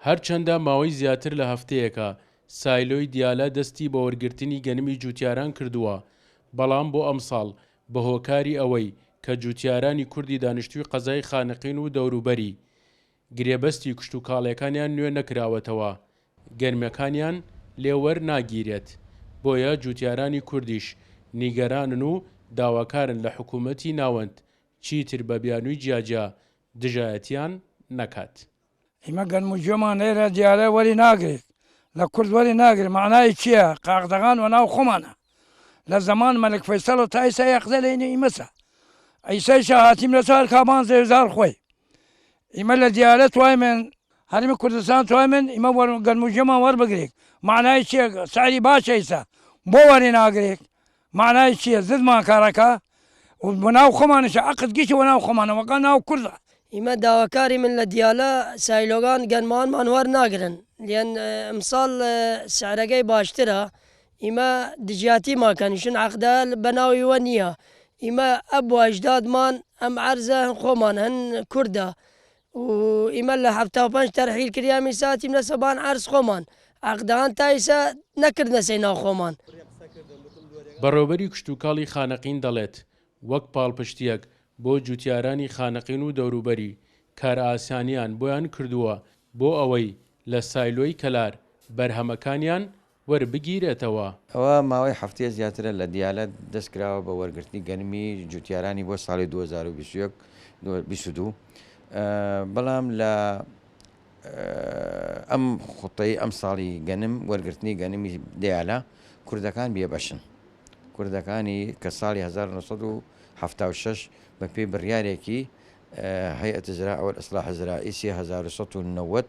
هەرچەندە ماوەی زیاتر لە هەفتەیەکە سایلۆی دیالە دەستی بە وەرگرتنی گەنمی جووتیاران کردووە، بەڵام بۆ ئەمساڵ بەهۆکاری ئەوەی کە جووتیارانی کوردی دانیشتووی قەزای خانەقین و دەوروبەری گرێبەستی کشتوکاڵیەکانیان نوێ نەکراوەتەوە، گەنمەکانیان لێ وەرناگیرێت، بۆیە جووتیارانی کوردیش نیگەرانن و داواکارن لە حکوومەتی ناوەند چیتر بە بیانووی جیاجیا دژایەتیان نەکات. ئیمە گەنم و جۆمان لێرە دیارە وەری ناگرێت لە کورد وەری ناگرێت مەعنای چیە قاقدەغان وە ناو خۆمانە لە زەمان مەلک فەیسەڵ تا ئیسا یەقدە لەینە ئیمەسە ئیسایشە هاتیم لە چار کابان زێزار خۆی ئیمە لە دیارە توایمن هەرمی کوردستان توایمن ئیمە گەنم و جۆمان وەربگرێت مەعنای چیە سعری باشە ئیسا بۆ وەری ناگرێت مەعنای چیە زدمان کارەکە و ناو خۆمانیشە عەقد گشت وە ناو خۆمانە وەکا ناو کوردە. ئیمە داواکاری من لە دیالە سایلۆگان گەنمانمان وەرناگرن لان ئمساڵ سعرەگەی باشترە ئیمە دژیاتی ماکەنیشن عەقدە بەناوی وە نییە ئیمە ئەب و ئەژدادمان ئەم عەرزە هن خۆمان هن کوردە و ئیمە لە 75 تەرحیل کریام ئیسە هاتیمنەسە بان عەرز خۆمان عەقدان تا ئیسە نەکردنەسەی ناو خۆمان. بەڕێوەبەری کشتوکاڵی خانەقین دەڵێت، وەک پاڵپشتییەک بۆ جوتیارانی خانەقین و دەوروبەری، کارئاسانییان بۆیان کردووە بۆ ئەوەی لە سایلۆی کەلار بەرهەمەکانیان وەربگیرێتەوە. ئەوە ماوەی هەفتەیە زیاترە لە دیالە دەست کراوە بە وەرگرتنی گەنمی جوتیارانی بۆ ساڵی 2021 22 بەڵام لە ئەم خوتەی ئەم ساڵی گەنم وەرگرتنی گەنمی دیالە کوردەکان بێبەشن کوردەکانی کە ساڵی 1976 بە پێی بڕیارێکی هەیئەت زراعە والإصلاح الزراعی 3190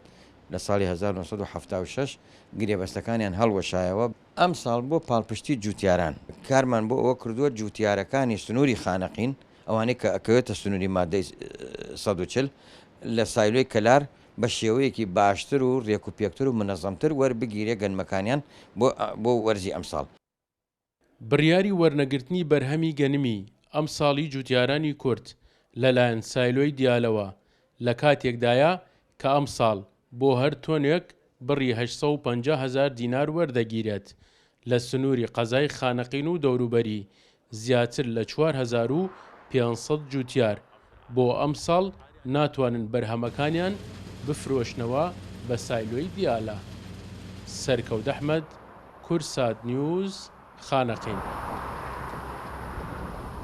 لە ساڵی 1976 گرێبەستەکانیان هەڵوەشایەوە، ئەمساڵ بۆ پاڵپشتی جوتیاران کارمان بۆ ئەوە کردووە جوتیارەکانی سنووری خانەقین ئەوانەی کە ئەکەوێتە سنووری مادەی 140 لە سایلۆی کەلار بە شێوەیەکی باشتر و رێکوپێکتر و منەزەمتر وەربگیرێ گەنمەکانیان بۆ بۆ وەرزی ئەمساڵ. بڕیاری وەرنەگرتنی بەرهەمی گەنمی ئەمساڵی جوتیارانی کورد لەلایەن سایلۆی دیالەوە لەکاتێکدایە کە ئەمساڵ بۆ هەر تۆنێک بڕی 850 هەزار دینار وەردەگیرێت لە سنووری قەزای خانەقین و دەوروبەری زیاتر لە 4500 جوتیار بۆ ئەمساڵ ناتوانن بەرهەمەکانیان بفرۆشنەوە بە سایلۆی دیالە. سەرکەوت ئەحمەد، کوردسات نیوز، خانەقین.